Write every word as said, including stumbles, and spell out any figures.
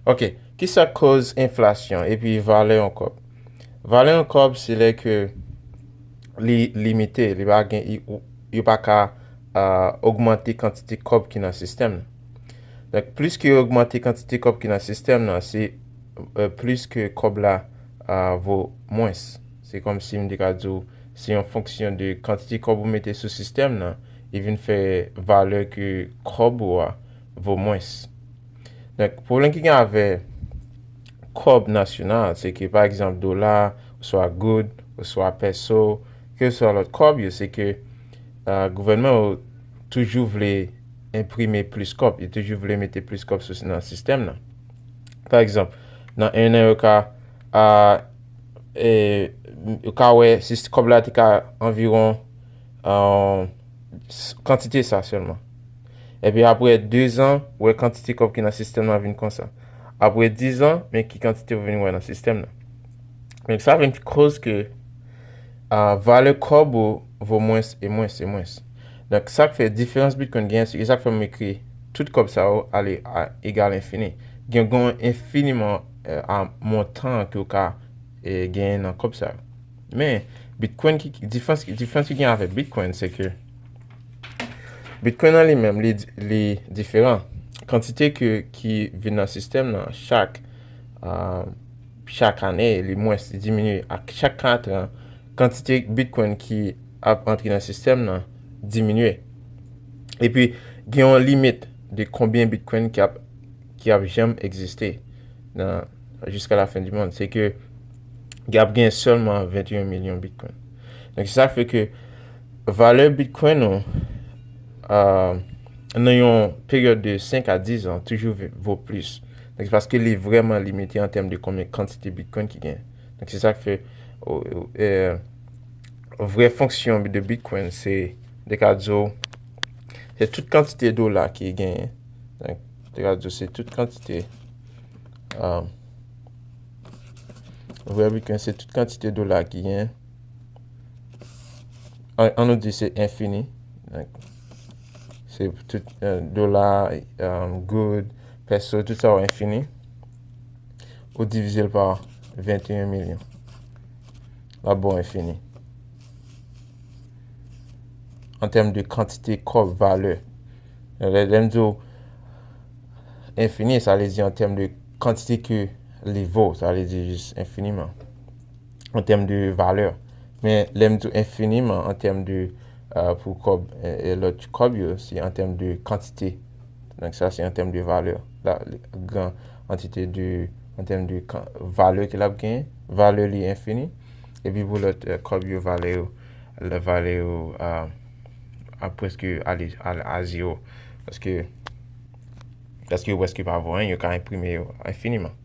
Ok, kisa k koz enflasyon epi valè yon kòb? Valè yon kòb se lè ke li limite, li pa gen, li, yo pa ka uh, ogmante kantite kòb ki nan sistèm nan. Donk, plis ke yo ogmante kantite kòb ki nan sistèm nan, se uh, plis ke kòb la uh, vo mwens. Se kòmsi m te ka di w, se yon fonksyon de kantite kòb ou mete sou sistèm nan, li vin fè valè ke kòb ou a vo mwens. Donk, pwoblèm ki gen avè kòb nasyonal, se ke, pa egzanp, dola, oswa goud, oswa pèso, kèlkeswa lòt kòb yo, se ke uh, gouvènman yo toujou vle enprime plis kòb, yo toujou vle mete plis kòb sou nan sistèm nan. Pa egzanp, nan en an, yo ka, uh, e, yo ka wè si kòb la te ka anviwon uh, kantite sa sèlman. Epi apre de zan, wè kantite kòb ki nan sistèm nan vin konsa. Apre diz an, men ki kantite ou vin wè nan sistèm nan. Donk, sa vin koz ke uh, valè kòb ou vo mwens e mwens e mwens. Donk, sa k fè diferans Bitcoin genyen, se sa k fè m ekri tout kòb sa yo ale a egal enfini. Gen gon enfiniman uh, a montan ke ou ka uh, genyen nan kòb sa yo. Men, Bitcoin, ki, diferans, diferans ki gen avèk Bitcoin, se ke Bitcoin an li menm, li, li diferan. Kantite ke, ki vin nan sistèm nan, chak, uh, chak ane, li mwens, li diminye. A chak kat an, kantite Bitcoin ki ap antre nan sistèm nan diminye. Epi, gen yon limit de konbyen Bitcoin ki ap, ki ap janm egziste nan, jusqu'à la fin du monde. Se ke y ap gen sèlman venteyen milyon Bitcoin. Donk, se sa k fè ke valè Bitcoin ou uh, nan yon peryòd de senk a diz an toujou vo plis. Donk, se paske li vrèman limite an tèm de konbyen kantite Bitcoin ki gen. Donk, se sa k fè vrè fonksyon de Bitcoin, se, de ka di w, se tout kantite dola ki genyen. Donk, de ka di w, se tout kantite um, vrè Bitcoin, se tout kantite dola ki gen. An nou di se enfini. Se tout uh, dola, um, goud, pèso, tout sa yo enfini. Ou divize l pa venteyen milyon. L ap ba w enfini. An tèm de kantite kòb, valè. Lè, lè m di w enfini, sa vle di an tèm de kantite ke li vo, sa vle di jis enfiniman. An tèm de valè. Men lè m di w enfiniman, an tèm de uh, pou kòb, e, e lòt kòb yo, se an tèm de kantite. Donk sa se an tèm de valè. La, gran antite de, an tèm de valè ke l ap genyen, valè li enfini. Epi pou lòt uh, kòb yo, valè yo, valè yo uh, ap prèske ale a zewo. Paske, paske yo prèske pa vo anyen, yo ka enprime yo enfiniman.